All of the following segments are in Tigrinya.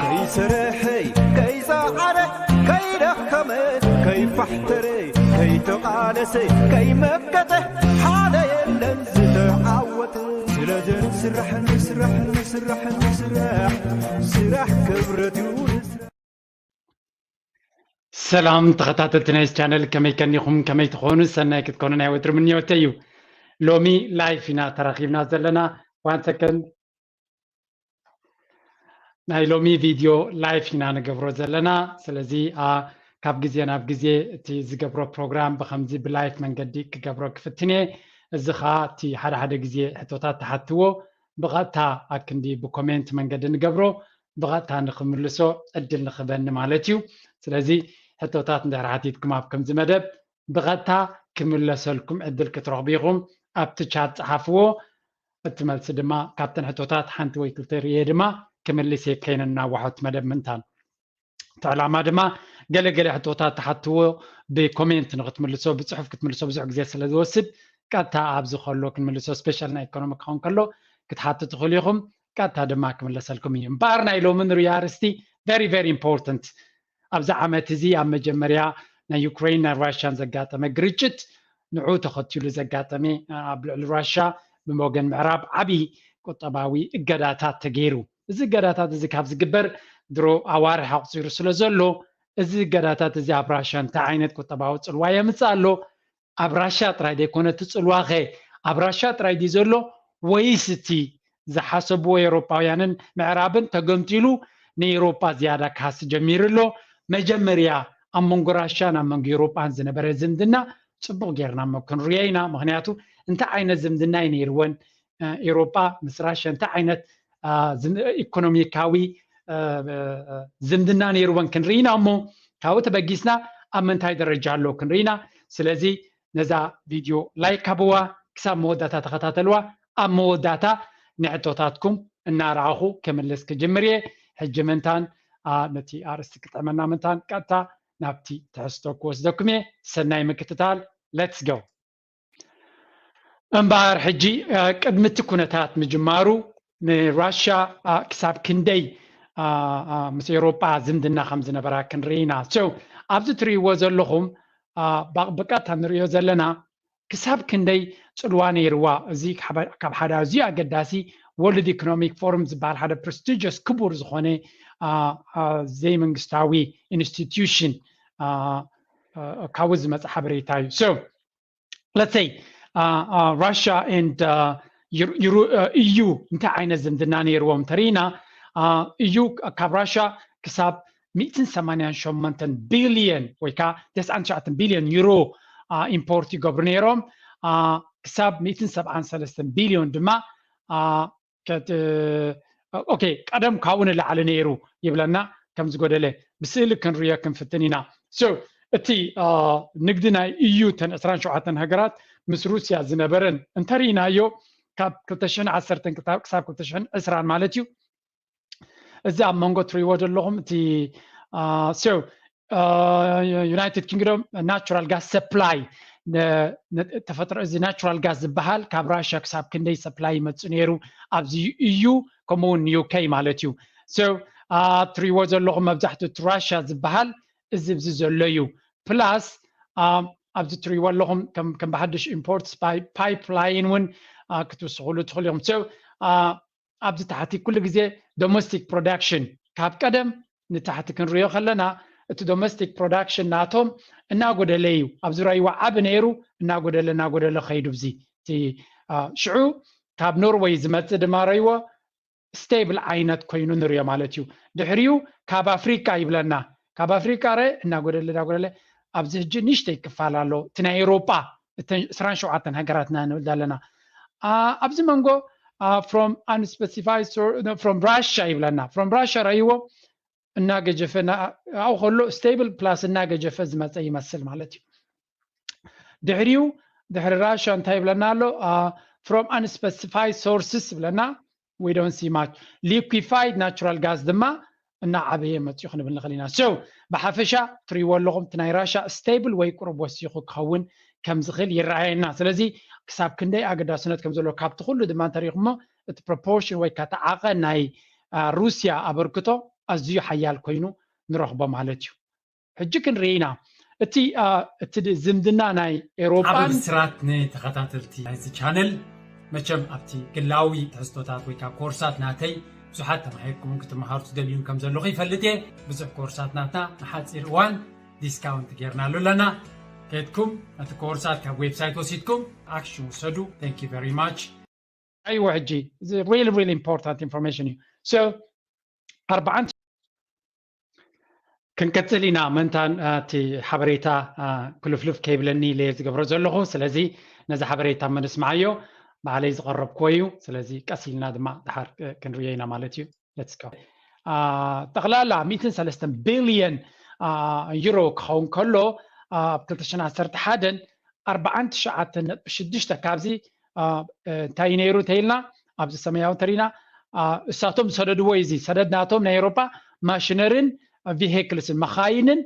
ከይሰርሐ፣ ከይጸዓረ፣ ከይደኸመ፣ ከይፋሕተረ፣ ከይተቓለሰ፣ ከይመከተ፣ ሓደ የለን ዝተዓወተ። ስለዚ ንስራሕ፣ ንስራሕ፣ ንስራሕ፣ ንስራሕ፣ ስራሕ ክብረት እዩ። ሰላም ተኸታተልቲ ናይዚ ቻነል፣ ከመይ ከኒኹም? ከመይ ትኾኑ? ሰናይ ክትኮኑ ናይ ወትሪ ምንዮተይ እዩ። ሎሚ ላይፍ ኢና ተራኺብና ዘለና። ዋን ሰከንድ። ናይ ሎሚ ቪድዮ ላይፍ ኢና ንገብሮ ዘለና። ስለዚ፣ አ፣ ካብ ግዜ ናብ ግዜ እቲ ዝገብሮ ፕሮግራም ብኸምዚ ብላይፍ መንገዲ ክገብሮ ክፍትን እየ። እዚ ኸኣ እቲ ሓደ ሓደ ግዜ ሕቶታት ትሓትዎ ብቐጥታ ኣክንዲ ብኮሜንት መንገዲ ንገብሮ፣ ብቐጥታ ንኽምልሶ ዕድል ንኽበኒ ማለት እዩ። ስለዚ ሕቶታት እንድሕር ሓቲትኩም ኣብ ከምዚ መደብ ብቐጥታ ክምለሰልኩም ዕድል ክትረኽቡ ኢኹም። ኣብቲ ቻት ጸሓፍዎ። እቲ መልሲ ድማ ካብተን ሕቶታት ሓንቲ ወይ ክልተ ርእየ ድማ ክምልስ እየ፣ ከይነናዋሖ እቲ መደብ ምእንታን። እቲ ዕላማ ድማ ገለ ገለ ሕቶታት ትሓትዎ ብኮሜንት ንክትምልሶ፣ ብጽሑፍ ክትምልሶ ብዙሕ ግዜ ስለ ዝወስድ፣ ቀጥታ ኣብዚ ከሎ ክንምልሶ፣ ስፔሻል ናይ ኢኮኖሚ ክኸውን ከሎ ክትሓቱ ትኽእሉ ኢኹም። ቀጥታ ድማ ክምለሰልኩም እዩ። እምበኣር ናይ ሎሚ ንርእዮ ኣርእስቲ very very important። ኣብዚ ዓመት እዚ ኣብ መጀመርያ ናይ ዩክሬን ናይ ራሽያን ዘጋጠመ ግርጭት፣ ንዑ ተኸቲሉ ዘጋጠመ፣ ኣብ ልዕሊ ራሽያ ብወገን ምዕራብ ዓቢ ቁጠባዊ እገዳታት ተገይሩ። እዚ እገዳታት እዚ ካብ ዝግበር ድሮ ኣዋርሕ ኣቑጺሩ ስለ ዘሎ፣ እዚ እገዳታት እዚ ኣብ ራሽያ እንታይ ዓይነት ቁጠባዊ ጽልዋ የምጽእ ኣሎ? ኣብ ራሽያ ጥራይ ዘይኮነ እቲ ጽልዋኸ ኣብ ራሽያ ጥራይ ድዩ ዘሎ፣ ወይስ እቲ ዝሓሰብዎ ኤውሮጳውያንን ምዕራብን ተገምጢሉ ንኤውሮጳ ዝያዳ ክሃሲ ጀሚሩ ኣሎ? መጀመርያ ኣብ መንጎ ራሽያን ኣብ መንጎ ኤውሮጳን ዝነበረ ዝምድና ጽቡቕ ጌርና እሞ ክንሪኦ ኢና። ምኽንያቱ እንታይ ዓይነት ዝምድና እዩ ነይርወን? እ፣ ኤውሮጳ ምስ ራሽያ እንታይ ዓይነት፣ አ፣ ዝም-፣ ኢኮኖሚካዊ፣ እ፣ እ፣ ዝምድና ነይርወን ክንርኢ ኢና እሞ፣ ካብኡ ተበጊስና ኣብ ምንታይ ደረጃ ኣሎ ክንርኢ ኢና። ስለዚ ነዛ ቪድዮ ላይክ ሃብዋ፣ ክሳብ መወዳእታ ተኸታተልዋ። ኣብ መወዳእታ ንሕቶታትኩም እናረኣኹ ክምልስ ክጅምር እየ። ሕጂ ምንታን፣ አ፣ ነቲ ኣርእስቲ ክጥዕመና ምንታን ቀጥታ ናብቲ ትሕዝቶ ክወስደኩም እየ። ሰናይ ምክትታል። ሌትስ ጎ። እምበኣር ሕጂ፣ አ፣ ቅድሚ እቲ ኩነታት ምጅማሩ ንራሽያ፣ አ፣ ክሳብ ክንደይ፣ አ፣ አ፣ ምስ ኤውሮጳ ዝምድና ከም ዝነበራ ክንርኢ ኢና። So፣ ኣብዚ ትርእይዎ ዘለኹም፣ አ፣ ባ-፣ ብቀጥታ ንርእዮ ዘለና ክሳብ ክንደይ ጽልዋ ነይርዋ። እዚ ካብ፣ ካብ ሓደ ኣዝዩ ኣገዳሲ ወርልድ ኢኮኖሚክ ፎረም ዝበሃል ሓደ ፕረስቲጀስ ክቡር ዝኾነ፣ አ፣ አ፣ ዘይመንግስታዊ ኢንስቲትዩሽን፣ አ፣ አ፣ ካብኡ ዝመጽእ ሓበሬታ እዩ። So፣ let's say፣ አ፣ አ፣ ራሽያ and፣ አ፣ ዩሩ-፣ ዩሩ-፣ አ፣ ኢዩ እንታይ ዓይነት ዝምድና ነይርዎም እንተሪኢና፣ አ፣ ኢዩ ካብ ራሽያ ክሳብ ሚእትን ሰማንያን ሸሞንተን ቢልዮን ወይ ከዓ ተስዓን ትሽዓተን ቢልዮን ዩሮ፣ አ፣ ኢምፖርት ይገብሩ ነይሮም። አ፣ ክሳብ ሚእትን ሰብዓን ሰለስተን ቢልዮን ድማ፣ አ፣ ከት-፣ ኦኬ፣ ቀደም ካብኡ ንላዕሊ ነይሩ ይብለና፣ ከም ዝጎደለ ብስእሊ ክንርእዮ ክንፍትን ኢና። So፣ እቲ፣ አ፣ ንግዲ ናይ ኢዩ፣ እተን ዕስራን ሸውዓተን ሃገራት ምስ ሩስያ ዝነበረን እንተርኢናዮ፣ ካብ ክልተ ሽሕን ዓሰርተን ክሳብ ክልተ ሽሕን ዕስራን ማለት እዩ። እዚ ኣብ መንጎ ትርእይዎ ዘለኹም እቲ፣ አ፣ So፣ አ፣ ዩናይትድ ኪንግዶም ናቹራል ጋስ ሰፕላይ፣ ነ-፣ ነ-፣ ተፈጥሮ፣ እዚ ናቹራል ጋስ ዝበሃል ካብ ራሽያ ክሳብ ክንደይ ሰፕላይ ይመጽእ ነይሩ፣ ኣብዚ ኢዩ፣ ከምኡ እውን ዩኬ ማለት እዩ። So፣ አ፣ ትርእይዎ ዘለኹም መብዛሕትኡ እቲ ራሽያ ዝበሃል እዚ ኣብዚ ዘሎ እዩ። ፕላስ፣ አ፣ ኣብዚ ትርእይዎ ኣለኹም ከም፣ ከም ብሓድሽ ኢምፖርት ስፓይ-፣ ፓይፕላይን እውን፣ አ፣ ክትውስኹሉ ትኽእሉ ኢኹም። So፣ አ፣ ኣብዚ ታሕቲ ኩሉ ግዜ ዶሜስቲክ ፕሮዳክሽን ካብ ቀደም ንታሕቲ ክንሪኦ ከለና፣ እቲ ዶሜስቲክ ፕሮዳክሽን ናቶም እናጎደለ እዩ። ኣብ ዝረኣይዎ ዓቢ ነይሩ፣ እናጎደለ፣ እናጎደለ ከይዱ። ብዚ እቲ፣ አ፣ ሽዑ ካብ ኖርወይ ዝመጽእ ድማ ረይዎ ስቴብል ዓይነት ኮይኑ ንሪኦ ማለት እዩ። ድሕሪኡ ካብ ኣፍሪቃ ይብለና። ካብ ኣፍሪቃ ረ እናጎደለ፣ እናጎደለ ኣብዚ ሕጂ ንእሽተይ ክፋል ኣሎ። እቲ ናይ ኤውሮጳ፣ እተን ዕስራን ሸውዓተን ሃገራትና ንብል ዘለና። አ፣ ኣብዚ መንጎ፣ አ፣ from unspecified sour-፣ from Russia ይብለና። From Russia ረይዎ እናገጀፈ፣ እና-፣ ኣብኡ ከሎ ስቴብል ፕላስ እናገጀፈ ዝመጸ ይመስል ማለት እዩ። ድሕሪኡ፣ ድሕሪ ራሽያ እንታይ ይብለና ኣሎ? አ፣ from unspecified sources ይብለና። We don't see much. Liquefied natural gas ድማ እናዓበየ መፅኡ ክንብል ንኽእል ኢና። So፣ ብሓፈሻ ትርእይዎ ኣለኹም፣ እቲ ናይ ራሽያ ስቴብል ወይ ቁሩብ ወሲኹ ክኸውን ከም ዝኽእል ይረኣየና። ስለዚ፣ ክሳብ ክንደይ ኣገዳስነት ከም ዘለዎ ካብቲ ኩሉ ድማ እንተሪኢኹሞ፣ እቲ ፕሮፖርሽን ወይ ከዓ እቲ ዓቐን ናይ፣ አ፣ ሩስያ ኣበርክቶ ኣዝዩ ሓያል ኮይኑ ንረኽቦ ማለት እዩ። ሕጂ ክንርኢ ኢና። እቲ እቲ ዝምድና ናይ ኤውሮጳን ዓቢ ብስራት ንተኸታተልቲ ናይዚ ቻነል። መቸም ኣብቲ ግላዊ ትሕዝቶታት ወይ ከዓ ኮርሳት ናተይ ብዙሓት ተማሂርኩምን ክትመሃሩ ትደልዩን ከም ዘለኹ ይፈልጥ እየ። ብዙሕ ኮርሳት ናትና ንሓፂር እዋን ዲስካውንት ጌርናሉ ኣለና። ከድኩም ነቲ ኮርሳት ካብ ዌብሳይት ወሲድኩም ኣክሽን ውሰዱ። Thank you very much። ኣይዎ ሕጂ really really important information እዩ። So ኣርባዓን ክንቀጽል ኢና። መንታን እቲ ሓበሬታ ክልፍልፍ ከይብለኒ ኢለ ዝገብሮ ዘለኹ። ስለዚ ነዚ ሓበሬታ መነስምዓዮ። ባዕለይ ዝቐረብክዎ እዩ። ስለዚ ቀስ ኢልና ድማ ድሓር ክንርእዮ ኢና ማለት እዩ። Let's go። ጠቕላላ ሚእትን ሰለስተን ቢልዮን ዩሮ ክኸውን ከሎ ኣብ ክልተ ሽሕን ዓሰርተ ሓደን ኣርባዓን ትሽዓተን ነጥቢ ሽዱሽተ ካብዚ እንታይ ነይሩ እንተኢልና ኣብዚ ሰማያዊ እንተሪና እሳቶም ዝሰደድዎ እዩ። እዚ ሰደድ ናቶም ናይ ኤውሮጳ ማሽነርን ቪሄክልስን መኻይንን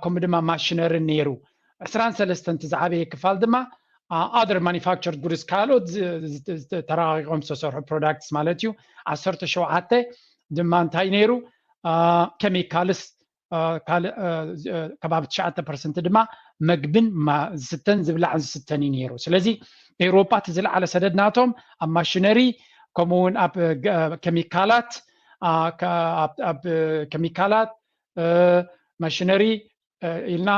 ከምኡ ድማ ማሽነርን ነይሩ። ዕስራን ሰለስተን እቲ ዝዓበየ ክፋል ድማ other manufactured goods ካልኦት ተራቂቆም ዝተሰርሑ ፕሮዳክትስ ማለት እዩ። ዓሰርተ ሸውዓተ ድማ እንታይ ነይሩ? ኬሚካልስ ካልእ ከባቢ ትሽዓተ ፐርሰንት ድማ መግብን ዝስተን ዝብላዕን ዝስተን እዩ ነይሩ። ስለዚ ኤውሮጳ እቲ ዝለዓለ ሰደድ ናቶም ኣብ ማሽነሪ ከምኡ እውን ኣብ ኬሚካላት ኣብ ኬሚካላት ማሽነሪ ኢልና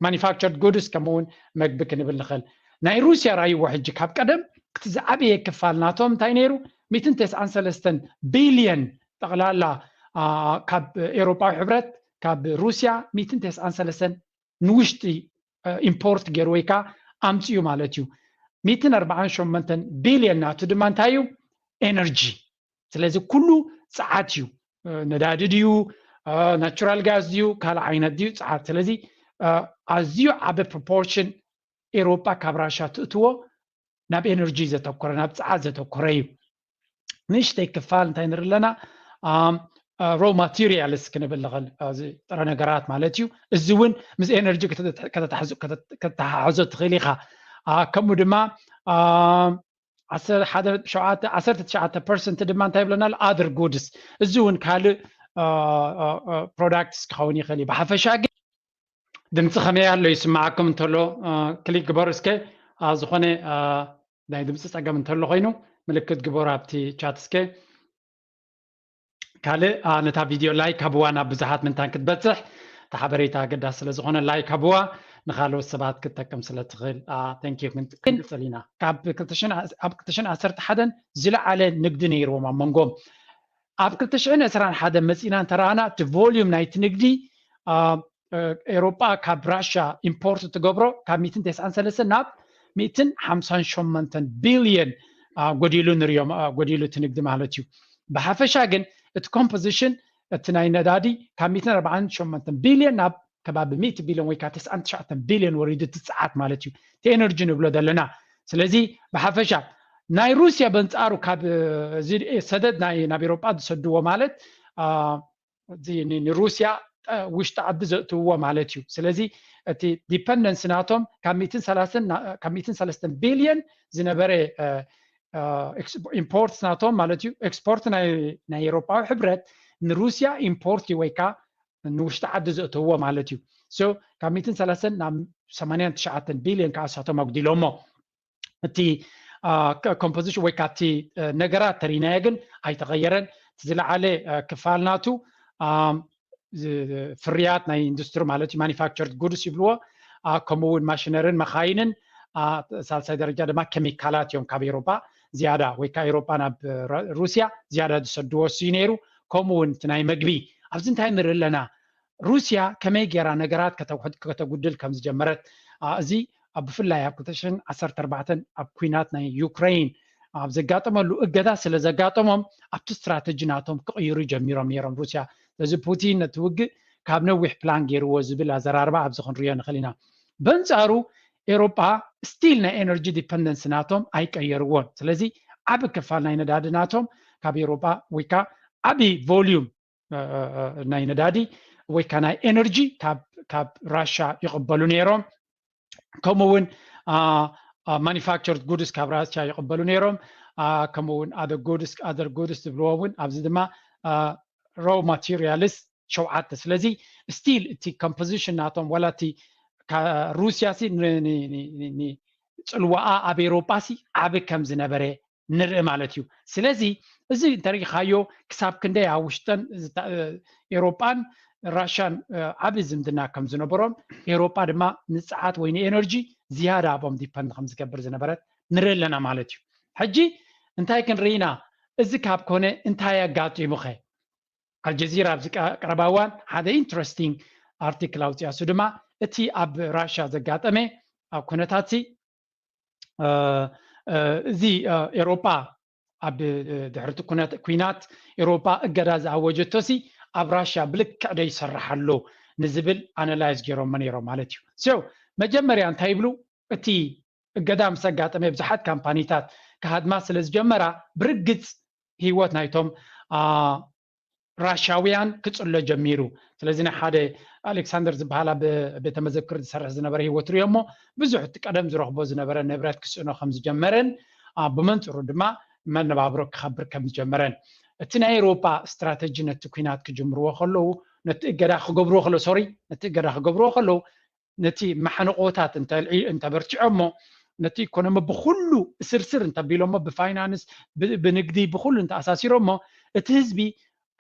ማኒፋክቸርድ ጉድስ ከምኡ እውን መግቢ ክንብል ንኽእል። ናይ ሩስያ ራይዎ ሕጂ ካብ ቀደም እቲ ዝዓበየ ክፋል ናቶም እንታይ ነይሩ? ሚእትን ተስዓን ሰለስተን ቢልየን ጠቕላላ ካብ ኤውሮጳዊ ሕብረት ካብ ሩስያ ሚእትን ተስዓን ሰለስተን ንውሽጢ ኢምፖርት ገይሩ ወይ ከዓ ኣምፅኡ ማለት እዩ። ሚእትን ኣርባዓን ሸሞንተን ቢልየን ናቱ ድማ እንታይ እዩ? ኤነርጂ። ስለዚ ኩሉ ፀዓት እዩ። ነዳዲ ድዩ፣ ናቹራል ጋዝ ድዩ፣ ካልእ ዓይነት ድዩ፣ ፀዓት። ስለዚ ኣዝዩ ዓበ ፕሮፖርሽን ኤውሮጳ ካብ ራሻ ትእትዎ ናብ ኤነርጂ ዘተኮረ፣ ናብ ፀዓት ዘተኮረ እዩ። ንእሽተይ ክፋል እንታይ ንርኢ ኣለና? ሮ ማቴሪያልስ ክንብል ንኽእል፣ ጥረ ነገራት ማለት እዩ። እዚ እውን ምስ ኤነርጂ ከተተሓሕዞ ትኽእል ኢኻ። ከምኡ ድማ ዓሰርተ ትሽዓተ ፐርሰንት ድማ እንታይ ይብለና ኣሎ? ኣደር ጉድስ። እዚ እውን ካልእ ፕሮዳክትስ ክኸውን ይኽእል እዩ። ብሓፈሻ ግን ድምፂ ከመይ ኣሎ? ይስማዓኩም እንተሎ ክሊክ ግበሩ እስከ። ዝኾነ ናይ ድምፂ ፀገም እንተሎ ኮይኑ ምልክት ግበሩ ኣብቲ ቻት እስከ። ካልእ ነታ ቪድዮ ላይክ ሃብዋ ናብ ብዙሓት ምንታን ክትበፅሕ። እቲ ሓበሬታ ኣገዳሲ ስለ ዝኾነ ላይክ ሃብዋ፣ ንኻልኦት ሰባት ክትጠቅም ስለ ትኽእል። ክንቅፅል ኢና። ካብ ክልተ ሽሕን ዓሰርተ ሓደን ዝለዓለ ንግዲ ነይርዎም ኣብ መንጎም። ኣብ ክልተ ሽሕን ዕስራን ሓደን መፂና እንተረኣና እቲ ቮልዩም ናይቲ ንግዲ ኤውሮጳ ካብ ራሻ ኢምፖርት ትገብሮ ካብ ሚእትን ተስዓን ሰለስተን ናብ ሚእትን ሓምሳን ሸሞንተን ቢልየን ጎዲሉ ንሪኦ፣ ጎዲሉ እቲ ንግዲ ማለት እዩ። ብሓፈሻ ግን እቲ ኮምፖዚሽን እቲ ናይ ነዳዲ ካብ ሚእትን ኣርባዓን ሸሞንተን ቢልየን ናብ ከባቢ ሚእቲ ቢልዮን ወይ ከዓ ተስዓን ትሽዓተን ቢልዮን ወሪዱ እቲ ፀዓት ማለት እዩ፣ እቲ ኤነርጂ ንብሎ ዘለና። ስለዚ ብሓፈሻ ናይ ሩስያ በንፃሩ ካብ ሰደድ ናይ ናብ ኤውሮጳ ዝሰድዎ ማለት ንሩስያ ውሽጢ ዓዲ ዘእትውዎ ማለት እዩ። ስለዚ እቲ ዲፐንደንስ ናቶም ካብ ሚእትን ሰለስተን ቢልዮን ዝነበረ ኢምፖርት ናቶም ማለት እዩ። ኤክስፖርት ናይ ኤውሮጳዊ ሕብረት ንሩስያ ኢምፖርት እዩ ወይ ከዓ ንውሽጢ ዓዲ ዘእተውዎ ማለት እዩ። ካብ ሚእትን ሰለስተን ናብ ሰማንያን ትሽዓተን ቢልዮን ከዓ እሳቶም ኣጉዲሎሞ። እቲ ኮምፖዚሽን ወይ ካብቲ ነገራት ተሪናዮ ግን ኣይተቐየረን። እቲ ዝለዓለ ክፋል ናቱ ፍርያት ናይ ኢንዱስትሪ ማለት እዩ፣ ማኒፋክቸርድ ጉድስ ይብልዎ። ከምኡ እውን ማሽነርን መኻይንን፣ ሳልሳይ ደረጃ ድማ ኬሚካላት እዮም ካብ ኤውሮጳ ዝያዳ ወይ ካብ ኤውሮጳ ናብ ሩስያ ዝያዳ ዝሰድዎ እሱ እዩ ነይሩ። ከምኡ እውን እቲ ናይ መግቢ ኣብዚ እንታይ ንርኢ ኣለና? ሩስያ ከመይ ገይራ ነገራት ከተጉድል ከም ዝጀመረት፣ እዚ ኣብ ብፍላይ ኣብ ክልተ ሽሕን ዓሰርተ ኣርባዕተን ኣብ ኲናት ናይ ዩክረይን ኣብ ዘጋጠመሉ እገዳ ስለ ዘጋጠሞም ኣብቲ ስትራተጂ ናቶም ክቕይሩ ጀሚሮም ነይሮም ሩስያ። ስለዚ ፑቲን ነቲ ውግእ ካብ ነዊሕ ፕላን ገይርዎ ዝብል ኣዘራርባ ኣብዚ ክንሪኦ ንኽእል ኢና። በንጻሩ ኤውሮጳ ስቲል ናይ ኤነርጂ ዲፐንደንስ ናቶም ኣይቀየርዎን። ስለዚ ዓቢ ክፋል ናይ ነዳዲ ናቶም ካብ ኤውሮጳ ወይ ከዓ ዓቢ ቮልዩም ናይ ነዳዲ ወይ ከዓ ናይ ኤነርጂ ካብ ራሻ ይቕበሉ ነይሮም። ከምኡ እውን ማኒፋክቸርድ ጉድስ ካብ ራሻ ይቕበሉ ነይሮም። ከምኡ እውን ኣደር ጉድስ ኣደር ጉድስ ዝብልዎ እውን ኣብዚ ድማ raw materials ሸውዓተ። ስለዚ still እቲ composition ናቶም ዋላ እቲ ሩስያ ሲ ጽልዋኣ ኣብ ኤሮጳ ሲ ዓቢ ከም ዝነበረ ንርኢ ማለት እዩ። ስለዚ እዚ እንተሪኢኻዮ ክሳብ ክንደይ ኣብ ውሽጠን ኤሮጳን ራሻን ዓቢ ዝምድና ከም ዝነበሮም፣ ኤሮጳ ድማ ንጸዓት ወይ ንኤነርጂ ዝያዳ ኣብኦም depend ከም ዝገብር ዝነበረት ንርኢ ኣለና ማለት እዩ። ሕጂ እንታይ ክንርኢ ኢና? እዚ ካብ ኮነ እንታይ ኣጋጢሙኸ? ኣልጀዚራ ኣብዚ ቀረባ እዋን ሓደ interesting article ኣውፅያ። እሱ ድማ እቲ ኣብ ራሻ ዘጋጠመ ኣብ ኩነታት እዚ ኤሮጳ ኣብ ድሕርቲ ኩናት ኤሮጳ እገዳ ዝኣወጀቶ ሲ ኣብ ራሻ ብልክዕ ዶ ይሰርሕ ኣሎ ንዝብል ኣናላይዝ ገይሮሞ ነይሮም ማለት እዩ። So መጀመርያ እንታይ ይብሉ? እቲ እገዳ ምስ ኣጋጠመ ብዙሓት ካምፓኒታት ክሃድማ ስለ ዝጀመራ ብርግፅ ህይወት ናይቶም ራሻውያን ክፅሎ ጀሚሩ። ስለዚ ናይ ሓደ ኣሌክሳንደር ዝበሃል ኣብ ቤተ መዘክር ዝሰርሕ ዝነበረ ህይወት ሪኦ እሞ ብዙሕ እቲ ቀደም ዝረኽቦ ዝነበረ ንብረት ክስእኖ ከም ዝጀመረን ብመንፅሩ ድማ መነባብሮ ክኸብር ከም ዝጀመረን እቲ ናይ ኤሮፓ ስትራተጂ ነቲ ኩናት ክጅምርዎ ከለዉ ነቲ እገዳ ክገብርዎ ከለዉ ሶሪ ነቲ እገዳ ክገብርዎ ከለዉ ነቲ ማሕንቆታት እንተበርቲዖሞ ነቲ ኢኮኖሚ ብኩሉ እስርስር እንተቢሎሞ ብፋይናንስ ብንግዲ ብኩሉ እንተኣሳሲሮሞ እቲ ህዝቢ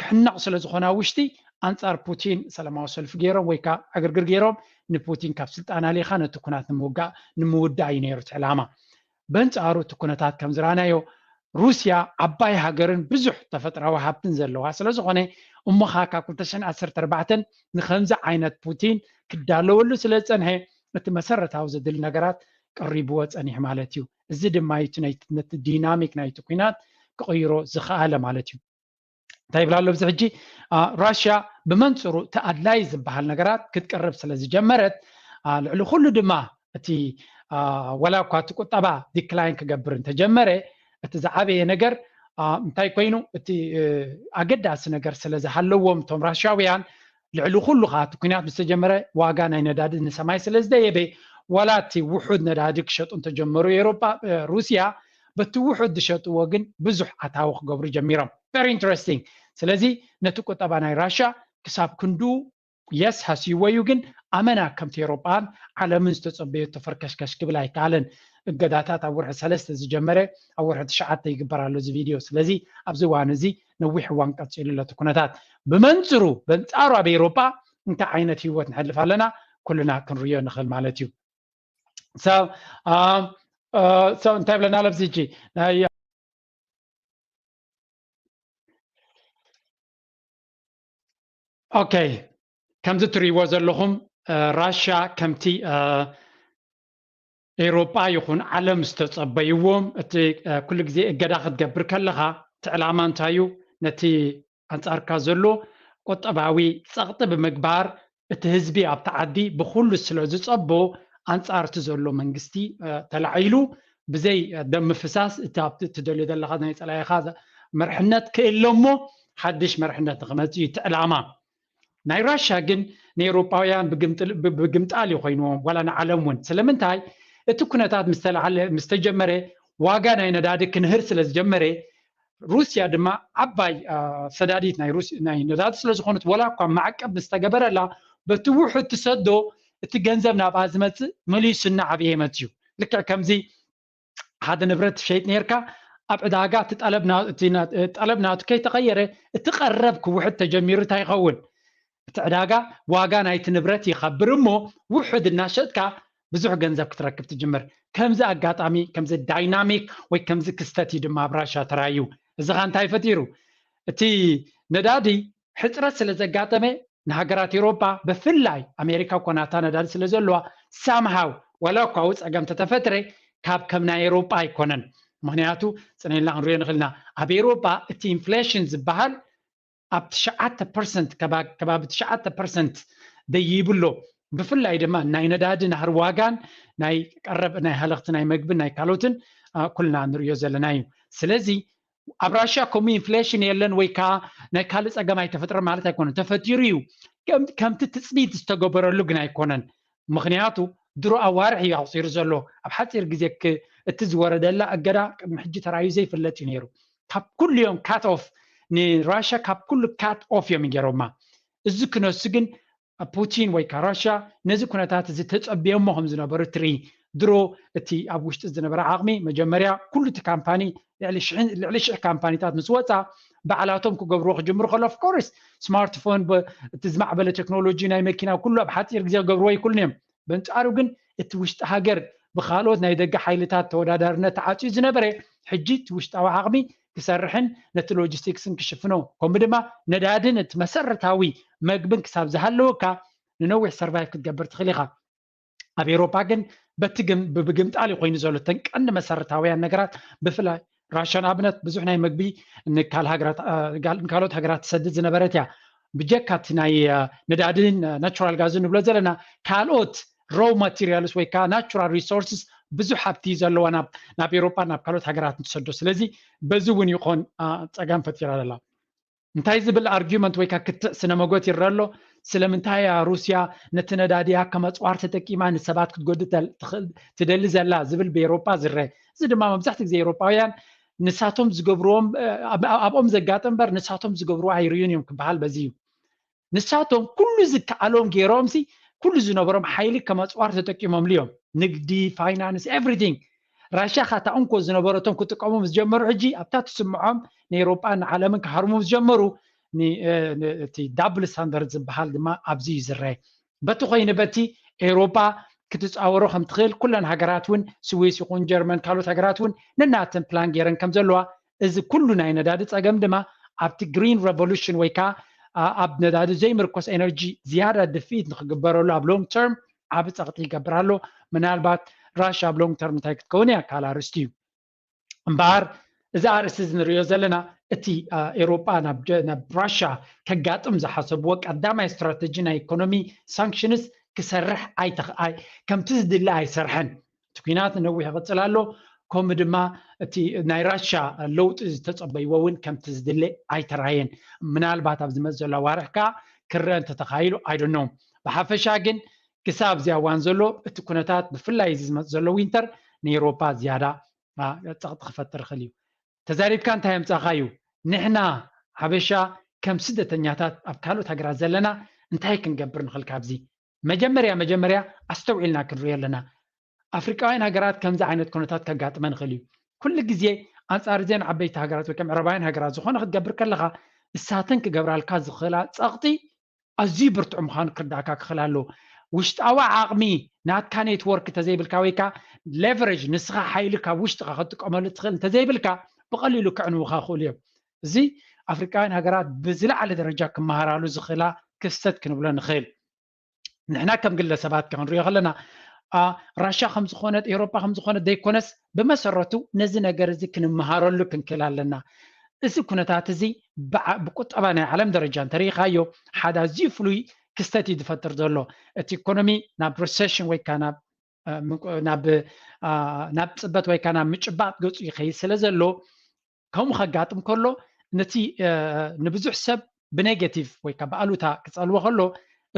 ክሕነቕ ስለ ዝኾነ ኣብ ውሽጢ ኣንጻር ፑቲን ሰላማዊ ሰልፊ ገይሮም ወይ ከዓ ዕግርግር ገይሮም ንፑቲን ካብ ስልጣን ኣሊኻ ነቲ ኩናት ንምውጋእ ንምውዳእ እዩ ነይሩ እቲ ዕላማ። በንጻሩ እቲ ኩነታት ከም ዝረኣናዮ ሩስያ ዓባይ ሃገርን ብዙሕ ተፈጥራዊ ሃብትን ዘለዋ ስለ ዝኾነ እሞ ኸዓ ካብ ክልተ ሽሕን ዓሰርተ ኣርባዕተን ንኸምዚ ዓይነት ፑቲን ክዳለወሉ ስለ ዝጸንሐ እቲ መሰረታዊ ዘድሊ ነገራት ቀሪብዎ ጸኒሑ ማለት እዩ። እዚ ድማ እዩ ነቲ ዲናሚክ ናይቲ ኩናት ክቕይሮ ዝኸኣለ ማለት እዩ። እንታይ ይብል ኣሎ ኣብዚ ሕጂ ራሽያ ብመንፅሩ እቲ ኣድላይ ዝበሃል ነገራት ክትቀርብ ስለ ዝጀመረት ልዕሊ ኩሉ ድማ እቲ ወላ እኳ እቲ ቁጠባ ዲክላይን ክገብር እንተጀመረ እቲ ዝዓበየ ነገር እንታይ ኮይኑ እቲ ኣገዳሲ ነገር ስለ ዝሃለዎም እቶም ራሽያውያን ልዕሊ ኩሉ ከዓ እቲ ኩናት ምስ ተጀመረ ዋጋ ናይ ነዳዲ ንሰማይ ስለ ዝደየበ ዋላ እቲ ውሑድ ነዳዲ ክሸጡ እንተጀመሩ ኤሮጳ ሩስያ በቲ ውሑድ ዝሸጥዎ ግን ብዙሕ ኣታዊ ክገብሩ ጀሚሮም። Very interesting። ስለዚ ነቲ ቁጠባ ናይ ራሻ ክሳብ ክንዱ የስ ሃስይዎ እዩ ግን ኣመና ከምቲ ኤሮጳን ዓለምን ዝተጸበዮ ተፈርከሽከሽ ክብል ኣይከኣለን። እገዳታት ኣብ ወርሒ ሰለስተ ዝጀመረ ኣብ ወርሒ ትሽዓተ ይግበር ኣሎ እዚ ቪድዮ። ስለዚ ኣብዚ እዋን እዚ ነዊሕ እዋን ቀጺሉ ኣሎ እቲ ኩነታት። ብመንጽሩ በንጻሩ ኣብ ኤሮጳ እንታይ ዓይነት ህይወት ንሕልፍ ኣለና ኩልና ክንርእዮ ንኽእል ማለት እዩ። So እንታይ ብለና ለብዚ እጂ ናይ ኦኬ ከምዚ ትርእይዎ ዘለኹም ራሻ ከምቲ ኤሮጳ ይኹን ዓለም ዝተጸበይዎም እቲ ኩሉ ግዜ እገዳ ክትገብር ከለኻ እቲ ዕላማ እንታይ እዩ? ነቲ ኣንጻርካ ዘሎ ቁጠባዊ ጸቕጢ ብምግባር እቲ ህዝቢ ኣብቲ ዓዲ ብኹሉ ስለ ዝጸቦ ኣንጻር እቲ ዘሎ መንግስቲ ተላዒሉ ብዘይ ደም ምፍሳስ እቲ ኣብቲ እትደልዮ ዘለኻ ናይ ጸላኢኻ መርሕነት ክእለ እሞ ሓድሽ መርሕነት ንክመጽእ እዩ እቲ ዕላማ። ናይ ራሻ ግን ንኤውሮጳውያን ብግምጣል እዩ ኮይንዎም ዋላ ንዓለም እውን። ስለምንታይ እቲ ኩነታት ምስ ተጀመረ ዋጋ ናይ ነዳዲ ክንህር ስለ ዝጀመረ ሩስያ ድማ ዓባይ ሰዳዲት ናይ ነዳዲ ስለ ዝኾነት ወላ እኳ ማዕቀብ ምስ ተገበረላ በቲ ውሑድ ትሰዶ እቲ ገንዘብ ናብኣ ዝመፅእ መሊሱ እናዓበየ ይመፅእ እዩ። ልክዕ ከምዚ ሓደ ንብረት ትሸይጥ ነርካ ኣብ ዕዳጋ እቲ ጠለብ ናቱ ከይተቐየረ እቲ ቀረብ ክውሕድ ተጀሚሩ እንታይ ይኸውን? እቲ ዕዳጋ ዋጋ ናይቲ ንብረት ይኸብር እሞ ውሑድ እናሸጥካ ብዙሕ ገንዘብ ክትረክብ ትጅምር። ከምዚ ኣጋጣሚ ከምዚ ዳይናሚክ ወይ ከምዚ ክስተት እዩ ድማ ኣብ ራሻ ተራዩ። እዚ ኸ እንታይ ፈጢሩ? እቲ ነዳዲ ሕፅረት ስለ ዘጋጠመ ንሃገራት ኤውሮጳ ብፍላይ ኣሜሪካ እኮ ናታ ነዳዲ ስለ ዘለዋ ሳምሃው ዋላ እኳ ው ፀገም ተተፈጥረ ካብ ከም ናይ ኤውሮጳ ኣይኮነን። ምክንያቱ ፅነ ኢልና ክንሪኦ ንኽእልና ኣብ ኤውሮጳ እቲ ኢንፍሌሽን ዝበሃል ኣብ ትሽዓተ ፐርሰንት ከባቢ ትሽዓተ ፐርሰንት ደይብሎ ብፍላይ ድማ ናይ ነዳዲ ናህሪ ዋጋን ናይ ቀረብ ናይ ሃለኽቲ ናይ መግብን ናይ ካልኦትን ኩልና ንሪኦ ዘለና እዩ። ስለዚ ኣብ ራሽያ ከምኡ ኢንፍሌሽን የለን ወይ ከዓ ናይ ካልእ ፀገም ኣይተፈጥረ ማለት ኣይኮነን። ተፈጢሩ እዩ። ከምቲ ትፅቢት ዝተገበረሉ ግን ኣይኮነን። ምክንያቱ ድሮ ኣዋርሕ እዩ ኣቑፂሩ ዘሎ። ኣብ ሓፂር ግዜ እቲ ዝወረደላ እገዳ ቅድሚ ሕጂ ተራዩ ዘይፍለጥ እዩ ነይሩ። ካብ ኩሉ እዮም ካት ኦፍ ንራሽያ ካብ ኩሉ ካት ኦፍ እዮም ገይሮማ። እዚ ክነሱ ግን ፑቲን ወይ ከዓ ራሽያ ነዚ ኩነታት እዚ ተጸብዮሞ ከም ዝነበሩ ትርኢ። ድሮ እቲ ኣብ ውሽጢ ዝነበረ ዓቕሚ መጀመርያ ኩሉ እቲ ካምፓኒ ልዕሊ ሽሕ ካምፓኒታት ምስ ወፃ ባዕላቶም ክገብርዎ ክጅምሩ ከሎ ኦፍኮርስ ስማርትፎን እቲ ዝማዕበለ ቴክኖሎጂ ናይ መኪና ኩሉ ኣብ ሓፂር ግዜ ክገብርዎ ይክእሉን እዮም። በንፃሩ ግን እቲ ውሽጢ ሃገር ብካልኦት ናይ ደገ ሓይልታት ተወዳዳርነት ተዓፅዩ ዝነበረ ሕጂ እቲ ውሽጣዊ ዓቕሚ ክሰርሕን ነቲ ሎጂስቲክስን ክሽፍኖ ከምኡ ድማ ነዳድን እቲ መሰረታዊ መግብን ክሳብ ዝሃለወካ ንነዊሕ ሰርቫይቭ ክትገብር ትኽእል ኢኻ። ኣብ ኤውሮፓ ግን በቲ ብግምጣል ኮይኑ ዘሎ ተን ቀንዲ መሰረታውያን ነገራት ብፍላይ ራሽያ ንኣብነት ብዙሕ ናይ መግቢ ንካልኦት ሃገራት ትሰድድ ዝነበረት እያ። ብጀካ እቲ ናይ ነዳድን ናቹራል ጋዝ ንብሎ ዘለና ካልኦት ሮው ማቴሪያልስ ወይ ከዓ ናቹራል ሪሶርስስ ብዙሕ ሃብቲ ዘለዋ ናብ ኤውሮፓ ናብ ካልኦት ሃገራት ንትሰዶ። ስለዚ በዚ እውን ይኾን ፀገም ፈጢራ ዘላ። እንታይ ዝብል ኣርጊመንት ወይ ከዓ ክትዕ ስነ መጎት ይረአ ኣሎ? ስለምንታይ እያ ሩስያ ነቲ ነዳድያ ከም ኣፅዋር ተጠቂማ ንሰባት ክትጎድእ ትደሊ ዘላ ዝብል ብኤውሮፓ ዝረአ። እዚ ድማ መብዛሕትኡ ግዜ ኤውሮፓውያን ንሳቶም ዝገብርዎም ኣብኦም ዘጋጥም እምበር ንሳቶም ዝገብርዎ ኣይርእዩን እዮም ክበሃል በዚ እዩ። ንሳቶም ኩሉ ዝከኣሎም ገይሮምሲ ኩሉ ዝነበሮም ሓይሊ ከም ኣፅዋር ተጠቂሞምሉ እዮም። ንግዲ፣ ፋይናንስ፣ ኤቭሪቲንግ። ራሽያ ካታ እንኮ ዝነበረቶም ክጥቀሙ ምስ ጀመሩ ሕጂ ኣብታ ትስምዖም ንኤውሮጳን ንዓለምን ክሃርሙ ምስ ጀመሩ እቲ ዳብል ስታንዳርድ ዝበሃል ድማ ኣብዚ እዩ ዝረአ። በቲ ኮይኑ በቲ ኤውሮጳ ክትፃወሮ ከም ትኽእል ኩለን ሃገራት እውን ስዊስ ይኹን ጀርመን ካልኦት ሃገራት እውን ነናተን ፕላን ገይረን ከም ዘለዋ እዚ ኩሉ ናይ ነዳዲ ፀገም ድማ ኣብቲ ግሪን ሬቮሉሽን ወይ ከዓ ኣብ ነዳዲ ዘይምርኮስ ኤነርጂ ዝያዳ ድፍኢት ንክግበረሉ ኣብ ሎንግ ተርም ዓቢ ፀቕጢ ይገብር ኣሎ። ምናልባት ራሽያ ኣብ ሎንግ ተርም እንታይ ክትከውን እያ ካልእ ኣርእስቲ እዩ። እምበኣር እዚ ኣርእስቲ እዚ ንሪኦ ዘለና እቲ ኤውሮጳ ናብ ራሽያ ከጋጥም ዝሓሰብዎ ቀዳማይ ስትራተጂ ናይ ኢኮኖሚ ሳንክሽንስ ክሰርሕ ኣይተኽኣይ ከምቲ ዝድለ ኣይሰርሐን። እቲ ኩናት ንነዊሕ ይቕፅል ኣሎ። ከምኡ ድማ እቲ ናይ ራሻ ለውጢ ዝተፀበይዎ እውን ከምቲ ዝድለ ኣይተራየን። ምናልባት ኣብ ዝመፅ ዘሎ ኣዋርሕ ከዓ ክረአ እንተተኻይሉ ኣይደኖም። ብሓፈሻ ግን ክሳብ እዚ ኣዋን ዘሎ እቲ ኩነታት ብፍላይ እዚ ዝመፅ ዘሎ ዊንተር ንኤውሮፓ ዝያዳ ፀቕጢ ክፈጥር ይኽእል እዩ። ተዛሪብካ እንታይ ኣምፃኻ እዩ? ንሕና ሓበሻ ከም ስደተኛታት ኣብ ካልኦት ሃገራት ዘለና እንታይ ክንገብር ንኽእል ካብዚ? መጀመርያ መጀመርያ ኣስተውዒልና ክንሪኦ ኣለና። ኣፍሪቃውያን ሃገራት ከምዚ ዓይነት ኩነታት ከጋጥመን ይኽእል እዩ። ኩሉ ግዜ ኣንጻር እዘን ዓበይቲ ሃገራት ወይ ከም ዕረባውያን ሃገራት ዝኾነ ክትገብር ከለኻ እሳተን ክገብራልካ ዝኽእላ ጸቕጢ ኣዝዩ ብርቱዕ ምዃኑ ክርዳእካ ክኽእል ኣለዎ። ውሽጣዊ ዓቕሚ ናትካ ኔትወርክ እንተዘይብልካ ወይ ከዓ ሌቨሬጅ ንስኻ ሓይሊ ካብ ውሽጥኻ ክትጥቀመሉ ትኽእል እንተዘይብልካ ብቐሊሉ ክዕንውኻ ይኽእሉ እዮም። እዚ ኣፍሪቃውያን ሃገራት ብዝለዓለ ደረጃ ክመሃራሉ ዝኽእላ ክስተት ክንብሎ ንኽእል። ንሕና ከም ግለሰባት ክንሪኦ ከለና ራሻ ከም ዝኾነት ኤውሮጳ ከም ዝኾነት ዘይኮነስ ብመሰረቱ ነዚ ነገር እዚ ክንመሃረሉ ክንክእል ኣለና። እዚ ኩነታት እዚ ብቁጠባ ናይ ዓለም ደረጃ እንተሪኢኻዮ ሓደ ኣዝዩ ፍሉይ ክስተት እዩ ዝፈጥር ዘሎ። እቲ ኢኮኖሚ ናብ ሪሴሽን ወይ ከዓ ናብ ናብ ጽበት ወይ ከዓ ናብ ምጭባጥ ገፁ ይኸይድ ስለ ዘሎ ከምኡ ከጋጥም ከሎ ነቲ ንብዙሕ ሰብ ብኔጌቲቭ ወይ ከዓ ብኣሉታ ክፀልዎ ከሎ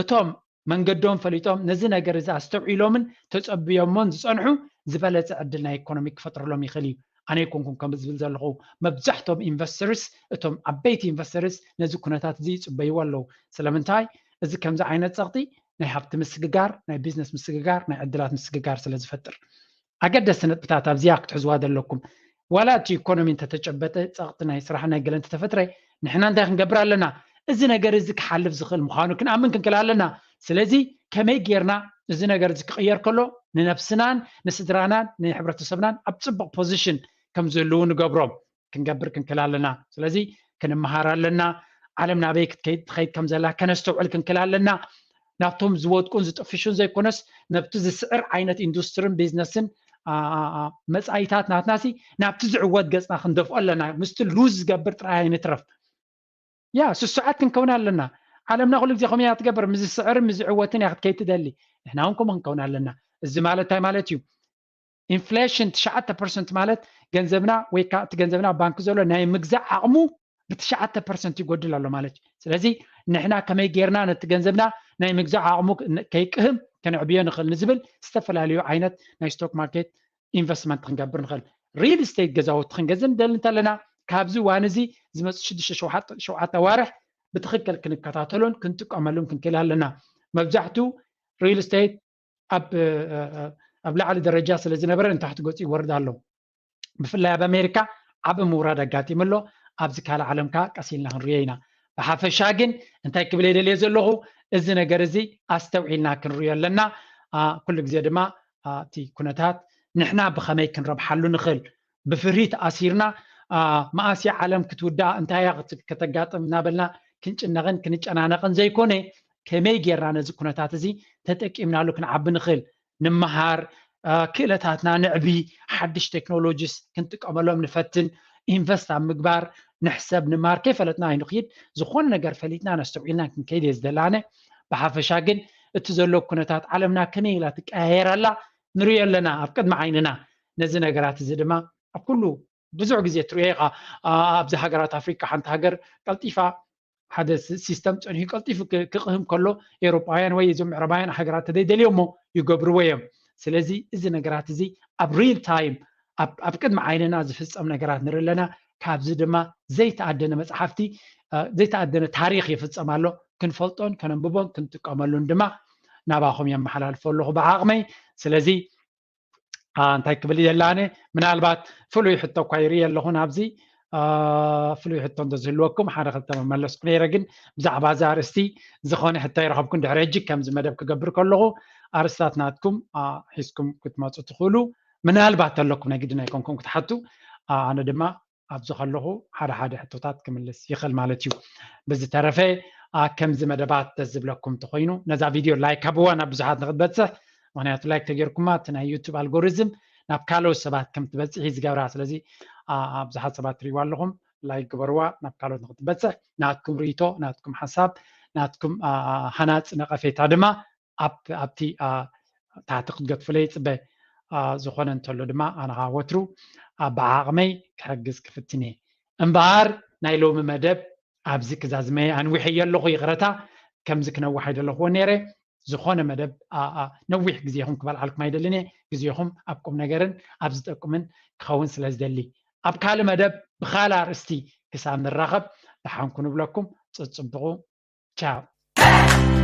እቶም መንገዶም ፈሊጦም ነዚ ነገር እዚ ኣስተውዒሎምን ተፀብዮሞን ዝፀንሑ ዝበለፀ ዕድል ናይ ኢኮኖሚ ክፈጥርሎም ይኽእል እዩ። ኣነ ይኮንኩን ከም ዝብል ዘለኹ መብዛሕቶም ኢንቨስተርስ እቶም ዓበይቲ ኢንቨስተርስ ነዚ ኩነታት እዚ ይፅበይዎ ኣለዉ። ስለምንታይ እዚ ከምዚ ዓይነት ፀቕጢ ናይ ሃብቲ ምስግጋር ናይ ቢዝነስ ምስግጋር ናይ ዕድላት ምስግጋር ስለ ዝፈጥር ኣገደስቲ ነጥብታት ኣብዚኣ ክትሕዝዋ ዘለኩም። ዋላ እቲ ኢኮኖሚ እንተተጨበጠ ፀቕጢ ናይ ስራሕ ናይ ገለ እንተተፈጥረ ንሕና እንታይ ክንገብር ኣለና? እዚ ነገር እዚ ክሓልፍ ዝኽእል ምዃኑ ክንኣምን ክንክእል ኣለና። ስለዚ ከመይ ጌርና እዚ ነገር እዚ ክቕየር ከሎ ንነብስናን ንስድራናን ንሕብረተሰብናን ኣብ ፅቡቕ ፖዚሽን ከም ዝህልዉ ንገብሮም ክንገብር ክንክእል ኣለና። ስለዚ ክንመሃር ኣለና። ዓለም ናበይ ክትከይድ ትኸይድ ከም ዘላ ከነስተውዕል ክንክእል ኣለና። ናብቶም ዝወድቁን ዝጥፍሹን ዘይኮነስ ነብቲ ዝስዕር ዓይነት ኢንዱስትርን ቢዝነስን መፃኢታት ናትናሲ ናብቲ ዝዕወት ገፅና ክንደፍኦ ኣለና። ምስቲ ሉዝ ዝገብር ጥራይ ኣይንትረፍ። ያ ስሱዓት ክንከውን ኣለና። ዓለምና ኩሉ ግዜ ከምኡ እያ ትገብር። ምስ ዝስዕርን ምስ ዝዕወትን እያ ክትከይድ ትደሊ። ንሕና እውን ከምኡ ክንከውን ኣለና። እዚ ማለት እንታይ ማለት እዩ? ኢንፍሌሽን ትሽዓተ ፐርሰንት ማለት ገንዘብና ወይ ከዓ እቲ ገንዘብና ኣብ ባንክ ዘሎ ናይ ምግዛእ ዓቕሙ ብትሽዓተ ፐርሰንት ይጎድል ኣሎ ማለት እዩ። ስለዚ ንሕና ከመይ ጌርና ነቲ ገንዘብና ናይ ምግዛእ ዓቕሙ ከይቅህም ከነዕብዮ ንኽእል ንዝብል ዝተፈላለዩ ዓይነት ናይ ስቶክ ማርኬት ኢንቨስትመንት ክንገብር ንኽእል። ሪል ስቴት ገዛውቲ ክንገዝእ ንደሊ እንተለና ካብዚ እዋን እዚ ዝመፁ ሽዱሽተ ሸውዓተ ኣዋርሕ ብትኽክል ክንከታተሎን ክንጥቀመሉን ክንክእል ኣለና። መብዛሕትኡ ሪል ስቴት ኣብ ላዕሊ ደረጃ ስለ ዝነበረ ንታሕቲ ገፁ ይወርድ ኣሎ። ብፍላይ ኣብ ኣሜሪካ ዓብ ምውራድ ኣጋጢሙ ኣሎ። ኣብዚ ካልእ ዓለም ከዓ ቀስ ኢልና ክንሪኦ ኢና። ብሓፈሻ ግን እንታይ ክብል የደልየ ዘለኹ፣ እዚ ነገር እዚ ኣስተውዒልና ክንሪኦ ኣለና። ኩሉ ግዜ ድማ እቲ ኩነታት ንሕና ብኸመይ ክንረብሓሉ ንኽእል፣ ብፍርሂ ተኣሲርና መኣስያ ዓለም ክትውዳእ እንታይ እያ ከተጋጥም እናበልና ክንጭነቕን ክንጨናነቕን ዘይኮነ፣ ከመይ ጌርና ነዚ ኩነታት እዚ ተጠቂምናሉ ክንዓቢ ንኽእል፣ ንምሃር፣ ክእለታትና ንዕቢ፣ ሓድሽ ቴክኖሎጂስ ክንጥቀመሎም ንፈትን፣ ኢንቨስት ኣብ ምግባር ንሕሰብ፣ ንማር፣ ከይፈለጥና ኣይንኽይድ። ዝኾነ ነገር ፈሊጥና ነስተውዒልና ክንከይድ እየ ዝደላነ። ብሓፈሻ ግን እቲ ዘሎ ኩነታት ዓለምና ከመይ ኢላ ትቀያየር ኣላ ንሪኦ ኣለና ኣብ ቅድሚ ዓይንና። ነዚ ነገራት እዚ ድማ ኣብ ኩሉ ብዙሕ ግዜ ትሪኦ ኢኻ። ኣብዚ ሃገራት ኣፍሪካ ሓንቲ ሃገር ቀልጢፋ ሓደ ሲስተም ፀኒሑ ቀልጢፉ ክቕህም ከሎ ኤውሮጳውያን ወይ እዞም ምዕራባውያን ሃገራት ተደይደልዮሞ ይገብርዎ እዮም። ስለዚ እዚ ነገራት እዚ ኣብ ሪል ታይም ኣብ ቅድሚ ዓይንና ዝፍፀም ነገራት ንርኢ ኣለና። ካብዚ ድማ ዘይተኣደነ መፅሓፍቲ ዘይተኣደነ ታሪክ ይፍፀም ኣሎ። ክንፈልጦን ከነንብቦን ክንጥቀመሉን ድማ ናባኹም የመሓላልፎ ኣለኹ ብዓቕመይ። ስለዚ እንታይ ክብል የላነ ምናልባት ፍሉይ ሕቶ እኳ ይርኢ ኣለኹ ናብዚ ፍሉይ ሕቶ እንተዝህልወኩም ሓደ ክልተ መመለስኩ ነይረ፣ ግን ብዛዕባ እዚ ኣርእስቲ ዝኾነ ሕቶ ይረኸብኩን ድሕሪ ሕጂ ከምዚ መደብ ክገብር ከለኹ ኣርእስታት ናትኩም ሒዝኩም ክትመፁ ትኽእሉ። ምናልባት ተለኩም ናይ ግድን ኣይኮንኩም ክትሓቱ፣ ኣነ ድማ ኣብዚ ከለኹ ሓደ ሓደ ሕቶታት ክምልስ ይኽእል ማለት እዩ። ብዝተረፈ ከምዚ መደባት ደስ ዝብለኩም እንተኮይኑ ነዛ ቪድዮ ላይክ ሃብዋ ናብ ብዙሓት ንክትበፅሕ። ምክንያቱ ላይክ ተገይርኩማ እቲ ናይ ዩቱብ ኣልጎሪዝም ናብ ካልኦት ሰባት ከም ትበፅሕ እዩ ዝገብራ። ስለዚ ብዙሓት ሰባት ትሪእዋ ኣለኹም፣ ላይክ ግበርዋ ናብ ካልኦት ንክትበፅሕ። ናትኩም ርእይቶ፣ ናትኩም ሓሳብ፣ ናትኩም ሃናፂ ነቐፌታ ድማ ኣብቲ ታሕቲ ክትገድፉለይ ይፅበ። ዝኾነ እንተሎ ድማ ኣነ ከዓ ወትሩ ብዓቕመይ ክሕግዝ ክፍትን እየ። እምበኣር ናይ ሎሚ መደብ ኣብዚ ክዛዝመ ኣንዊሐዮ ኣለኹ፣ ይቕረታ። ከምዚ ክነውሕ ኣይደለኹዎ ነይረ። ዝኾነ መደብ ነዊሕ ግዜኹም ክበልዓልኩም ኣይደልን እየ። ግዜኹም ኣብ ቁም ነገርን ኣብ ዝጠቅምን ክኸውን ስለ ዝደሊ፣ ኣብ ካልእ መደብ ብኻልእ ኣርእስቲ ክሳብ ንራኸብ ደሓንኩ ንብለኩም። ፅፅብቑ። ቻው።